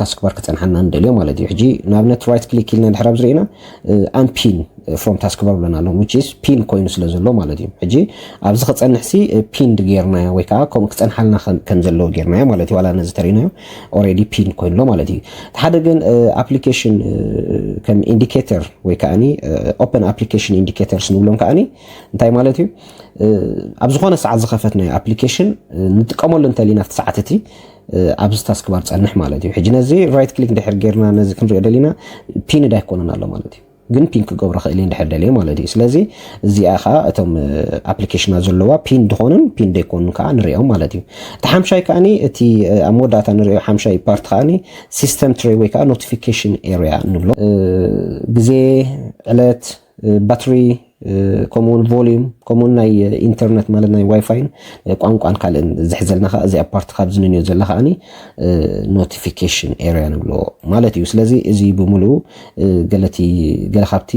ታስክ ባር ክፀንሓልና ንደልዮ ማለት እዩ። ሕጂ ንኣብነት right click ኢልና ድሕር ኣብዚ ርኢና unpin from task bar ብለና ኣሎ፣ which is pin ኮይኑ ስለ ዘሎ ማለት እዩ። ሕጂ ኣብዚ ክፀንሕ ሲ pinned ጌርናዮ ወይ ከዓ ከምኡ ክፀንሓልና ከም ዘለዎ ጌርናዮ ማለት እዩ። ዋላ ነዚ ተሪናዮ already pin ኮይኑሎ ማለት እዩ። ሓደ ግን application ከም indicator ወይ ከዓኒ open application indicators ንብሎም ከዓኒ እንታይ ማለት እዩ? ኣብ ዝኾነ ሰዓት ዝኸፈትናዮ application ንጥቀመሉ እንተሊና ኣብቲ ሰዓት እቲ ኣብዚ ታስክ ባር ፀንሕ ማለት እዩ። ሕጂ ነዚ right click ድሕር ጌርና ነዚ ክንሪኦ ደሊና pinned ኣይኮነን ኣሎ ማለት እዩ። ግን pin ክገብሮ ክእል እንድሕር ደልየ ማለት እዩ። ስለዚ እዚኣ ከዓ እቶም application ና ዘለዋ pin ድኾኑን pin ደይኮኑን ከዓ ንሪኦም ማለት እዩ። እቲ ሓምሻይ ከዓኒ እቲ ኣብ መወዳእታ ንሪኦ ሓምሻይ part ከዓኒ system tray ወይ ከዓ notification area ንብሎ። ግዜ፣ ዕለት፣ battery፣ ከምኡውን volume ከምኡውን ናይ internet ማለት ናይ ዋይፋይን ቋንቋን ካልእን ዝሕዘልና ከዓ እዚኣ part ካብዚ ንንዮ ዘላ ከዓኒ notification area ንብሎ ማለት እዩ። ስለዚ እዚ ብምሉኡ ገለቲ ገለ ካብቲ